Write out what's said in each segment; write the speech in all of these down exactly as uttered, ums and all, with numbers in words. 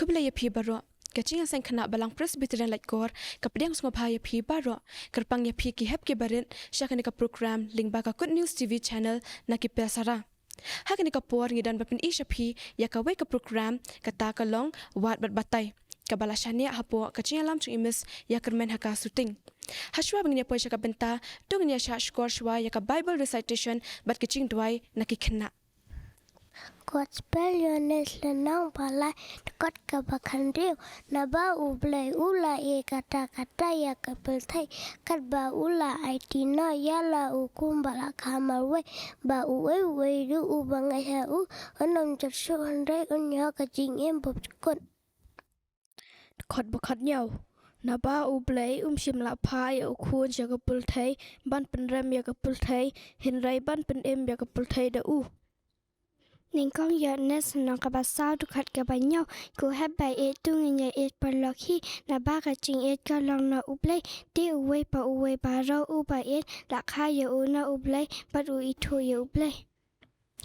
Khublei ïa phi baroh. Ka jingïaseng khynnah Balang Presbyterian Laitkor ka pdiang sngewbha ïa phi baroh. Kyrpang ïa phi ki hep ki barit sha kane ka program lyngba ka Good News T V channel na ki Pyasara. Ha kane ka por ngi don ban pyni sha phi ïa kawei ka program, kata ka long Wad bad Batai, kaba la shaniah hapoh ka jingïalam jong i Miss Ïakyrmen ha ka shooting. Hashwa ba ngin ïa poi sha ka bynta, to ngin ïa shah shkor shwa ïa ka Bible recitation bad ka jingduwai na ki khynnah. Gospel Ïoannis lynnong ba lai, dkhot kaba khathynriew. Naba U Blei u la ïeit katta katta ïa ka pyrthei, katba u la aiti noh ïa la u khun ba la kha marwei, ba uwei uwei ruh uba ngeit ha u un ym jot shuh, hynrei un ïoh ka jingim bymjukut. Dkhot ba khathynñiew. Naba U Blei um shym la phah ïa u khun sha ka pyrthei ban pynrem ïa ka pyrthei, hynrei ban pynim ïa ka pyrthei da u. Nyngkong Ïoannis lynnong kaba saw, dkhot kaba hynñiew. Ko hep ba ïeit, to ngin ïa ïeit paralok hi, naba ka jingïeit ka long na U Blei. Te uwei pa uwei baroh uba ïeit la kha ïa u na U Blei bad u ithuh ïa U Blei.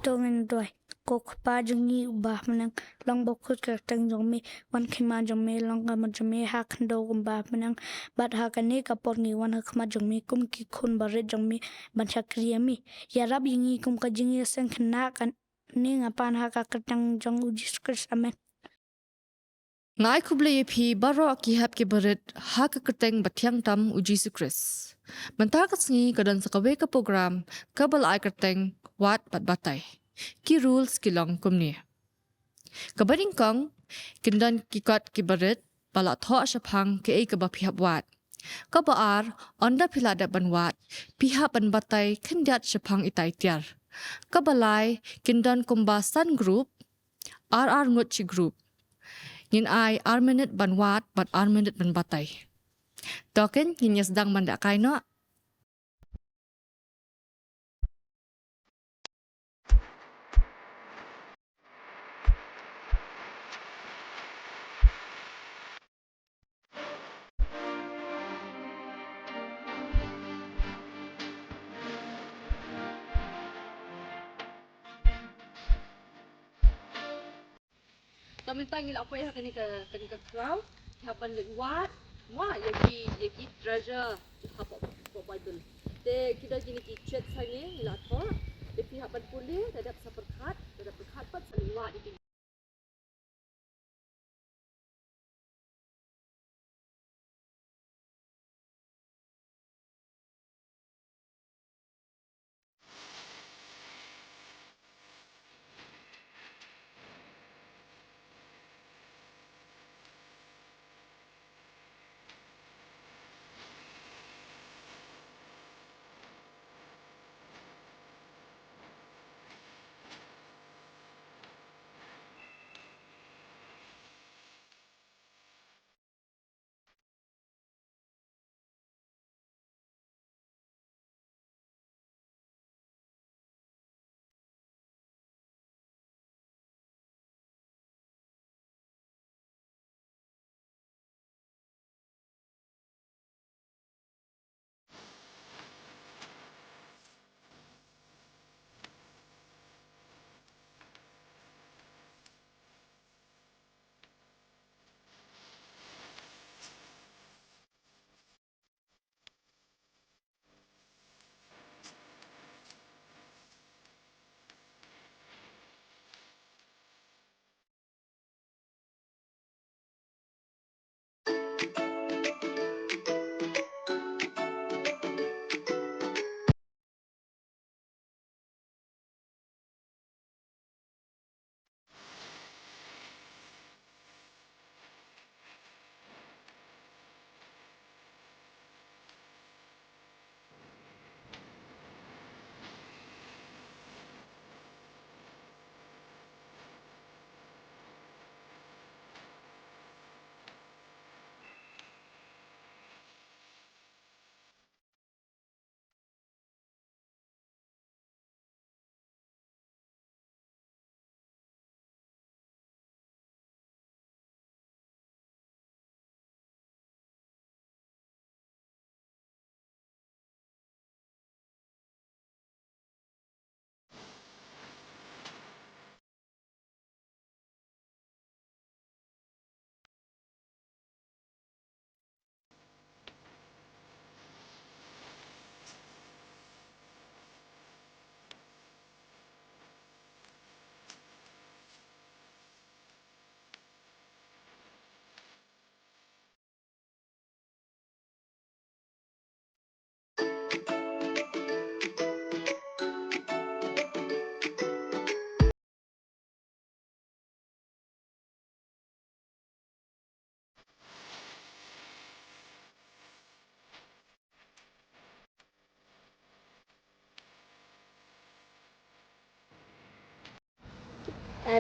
To ngin duwai. Ko Kpa jong ngi uba ha bneng, long bakhuid ka kyrteng jong me, wan ka hima jong me, long ka mon jong me ha khyndew kumba ha bneng. Bad ha kane ka por ngi wan ha khmat jong me kum ki khun barit jong me ban shakri ïa me. Ïarap ïa ngi kum ka jingïaseng khynnah kane nga pan ha ka kyrteng jong U Jisu Khrist. Amen. Nga ai khublei ïa phi baroh ki hep ki barit ha ka kyrteng bathiang tam U Jisu Khrist. Mynta ka sngi ka don sa kawei ka program kaba la ai kyrteng Wad bad Batai. Ki rules ki long kumne. Kaba nyngkong, kin don ki kot ki barit ba la thoh shaphang kaei kaba phi hap wad. Kaba ar, ynda phi la dep ban wad, phi hap ban batai khyndiat shaphang itai i tiar. Kaba lai, kin don kumba san group, ar ar ngut shi group. Ngin ai ar minit ban wad bad ar minit ban batai. To kin ngin ïa sdang ban dahkai noh. Te mynta ngi la poi ha kane ka, kane ka khraw, ki hap ban leit wad, mo, ïa ki, ïa ki treasure, ki hap ban, ban, ban. Te ki don kine ki chet sani, ngi la thoh, te phi hap ban pule, te dep sa pyrkhat, te dep pyrkhat pat sa leit wad ïa ki.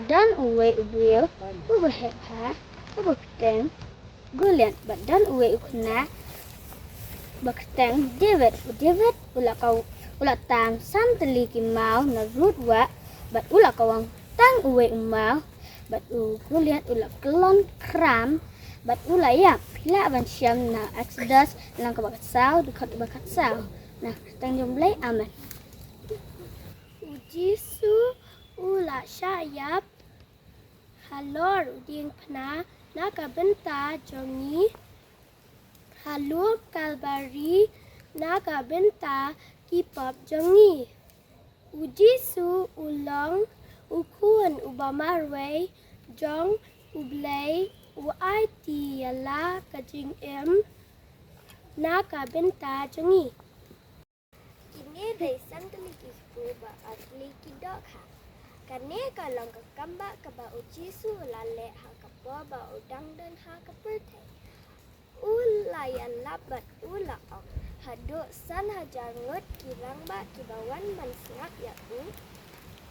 Don uwei u briew uba heh bha, uba kyrteng Goliath, bad don uwei u khynnah ba kyrteng David. U David u la kaw, u la tam san tylli ki maw na rud wah, bad u la kawang tang uwei u maw, bad u Goliath u la kyllon khram, bad u la ïap. Phi lah ban shem na Exodus lynnong kaba khatsaw, dkhot kaba khatsaw. Na ka kyrteng jong U Blei, amen. U Jisu u la shah ïap halor u diengphna na ka bynta jong ngi, halor Kalbari na ka bynta ki pop jong ngi. U Jisu u long u Khun uba marwei jong U Blei, u aiti ïa la ka jingim na ka bynta jong ngi. Kine dei san tylli ki kpu bad ar tylli ki dohkha. Kane ka long ka kam ba kaba U Jisu u la leh ha ka por ba u dang don ha ka pyrthei. U la ïalap bad u la ong, haduh san hajar ngut ki rangbah kiba wan ban sngap ïa u.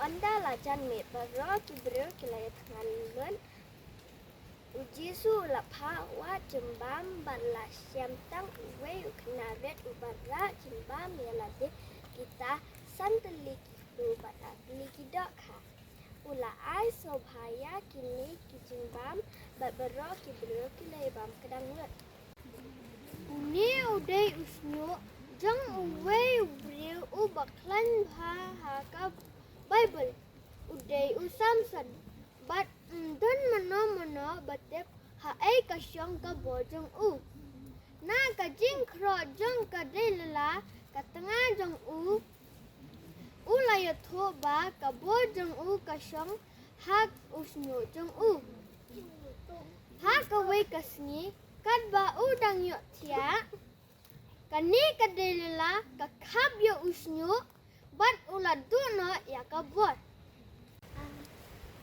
Ynda la jan miet baroh ki briew ki la ïathngan lut. U Jisu u la phah wah jingbam bad la shem tang uwei u khynnah rit uba rah jingbam ïa lade. Kita san tylli ki kpu bad ar tylli ki dohkha. U la ai sngewbha ïa kine ki jingbam bad baroh ki briew ki la ïabam kdang lut. Une u dei u shñiuh jong uwei u briew uba khlaiñ bha ha ka Baibl. U dei u Samson. Bad ym don mano mano ba tip haei ka shong ka bor jong u. Na ka jingkhroh jong ka Delila ka tnga jong u, u la ïathuh ba ka bor jong u ka shong ha u shñiuh jong u. Ha kawei ka sngi, katba u dang ïohthiah, kane ka Delila ka khap ïa u shñiuh bad u la duh noh ïa ka bor.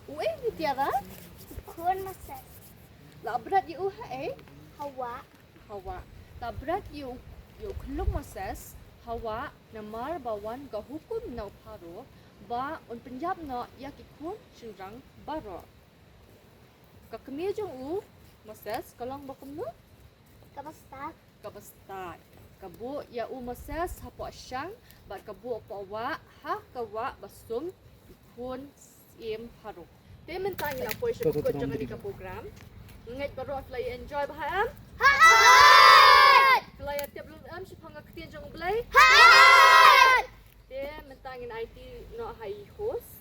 Uei une Tiara? U khun Moses. La bret ïa u haei? Ha wah. Ha wah. La bret ïa u, ïa u khyllung Moses ha wah namar ba wan ka hukum na u Pharaoh ba un pynïap noh ïa ki khun shynrang baroh. Ka kmie jong u Moses ka long ba kumno? Kaba stad. Kaba stad. Ka buh ïa u Moses hapoh shang bad ka buh hapoh wah, ha ka wah ba sum ki khun syiem Pharaoh. Te mynta ngi la poi sha ka kut jong kane ka program. Ngeit baroh phi la enjoy bha, em? Hooid! Phi la ïa tip lem shaphang ka ktien jong U Blei? Hooid! Te mynta ngin aiti noh ha i host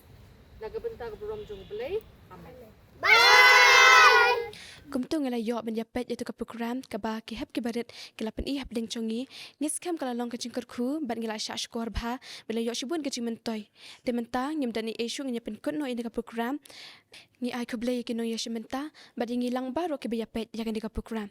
na ka bynta ka burom jong U Blei. Amen. Bye! Kumta ngi la ïoh ban ïa peit ïa tu ka program kaba ki hep ki barit ki la pyni hapdeng jong ngi. Ngi skhem ka la long ka jingkyrkhu bad ngi la shah shkor bha bad la ïoh shibun ka jingmyntoi. Te mynta ngim da ïeh shuh, ngin ïa pynkut noh ïa kane ka program. Ngi ai khublei ïa ki nongïashim bynta bad ïa ngi lang baroh kiba ïa peit ïa kane ka program.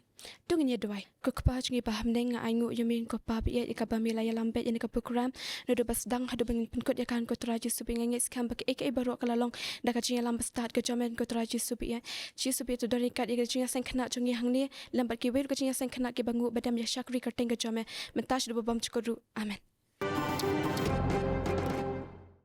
To ngin ïa duwai. Ko Kpa jong ngi ba ha bneng, nga ainguh ïa me ko Pa ba ïeit ïa kaba me la ïalam beit ïa kane ka program. Naduh ba sdang haduh ba ngin pynkut ïa ka, ko Trai Jisu ba ïeit, nga ngeit skhem ba kaei kaei baroh ka la long da ka jingïalam bastad ka jong me, ko Trai Jisu ba ïeit. Jisu ba ïeit, to don ryngkat ïa ka jingïaseng khynnah jong ngi hangne lem bad kiwei ruh ka jingïaseng khynnah kiba nguh ba dem ïa shakri kyrteng ka jong me mynta shaduh ba bymjukut ruh. Amen.